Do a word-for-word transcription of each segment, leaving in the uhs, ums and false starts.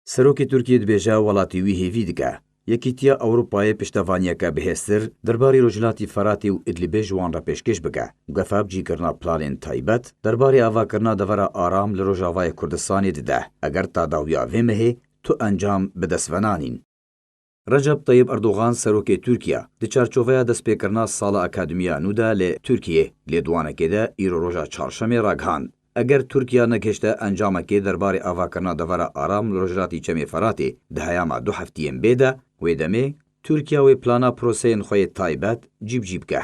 Serokê Tirkiyê dibêje welatê wî hêvî dike Yekîtiya Ewropayê piştevaniyeke bihêztir derbarê Rojhilatî Feratê û Idlibê ji wan re pêşkêş bike û gefa bicîkirina planên taybet derbarê avakirina devera aram li Rojavayê Kurdistanê dide, eger ta dawiya vê mehê tu encam bi dest ve nanîn. Recep Tayyip Erdogan, serokê Tirkiye, di çarçoveya destpêkirina sala akademiya nû de li Tirkiyê, lêdwanekê de îro roja çarşemê ragihand, eger Tirkiye negihişte encamekê derbarê avakirina devera aram li rojhilatî Çemê Feratê di heyama du heftiyên bê de, wê demê Tirkiye wê plana proseyên xwe yê taybet cîbicî bike.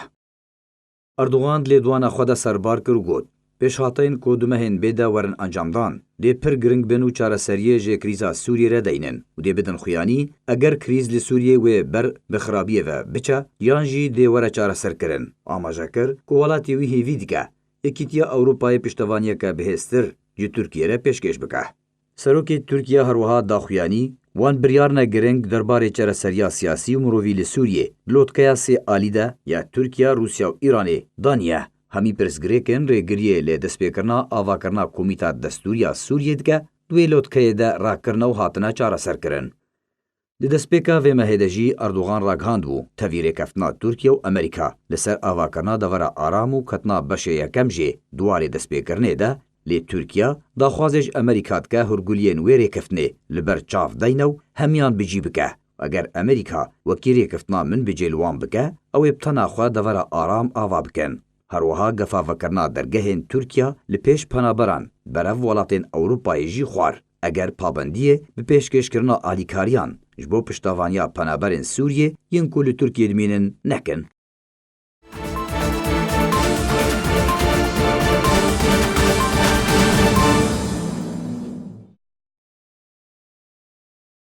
Erdogan di lêdwana xwe de serbar kir û got, pêşhateyên ku du mehên bê de werin encamdan, dê pir giring bin û çareseriyê ji krîza Sûriyê re deynin û dê bidin xuyanî, eger krîz li Sûriyê wê ber bi xirabiyê ve biçe, yan jî dê were çareserkirin. Amaje kir ku welatê wî hêvî dike Yekîtiya Ewropayê piştevaniyeke bihêztir ji Tirkiyê re pêşkêş bike. Serokê Tirkiye her wiha da xuyanî, wan biryarine giring derbarê çareseriya siyasî û mirovî li Sûriyê, di lotkeya sê alî de ya Tirkiye, Rûsya û Îranê daniye. Hemî pirsgirêkên rêgiriyê li destpêkirina avakirina Komîta Destûrî ya Sûriyê dike, di wê lotkeyê de rakirine û hatine çareserkirin. Di destpêka vê mehê de jî Erdogan ragihandibû, tevî rêkeftina Tirkiye û Amerîka li ser avakirina devera aram û ketina beşê yekem jê di warê destpêkirinê de, lê Tirkiye daxwazê ji Amerîka dike hûrguliyên wê rêkeftinê li ber çav deyne û hemiyan bi cî bike. Eger Amerîka wekî rêkeftina Minbicê li wan bike, ew ê bi tena xwe devera aram ava bikin. Her wiha gefa vekirina dergehên Tirkiye li pêş penaberan berev welatên Ewropayê jî xwar, eger pabendiyê bi pêşkêşkirina alîkariyan ji bo piştevaniya penaberên Sûriyê yên ku li Tirkiyê dimînin nekin.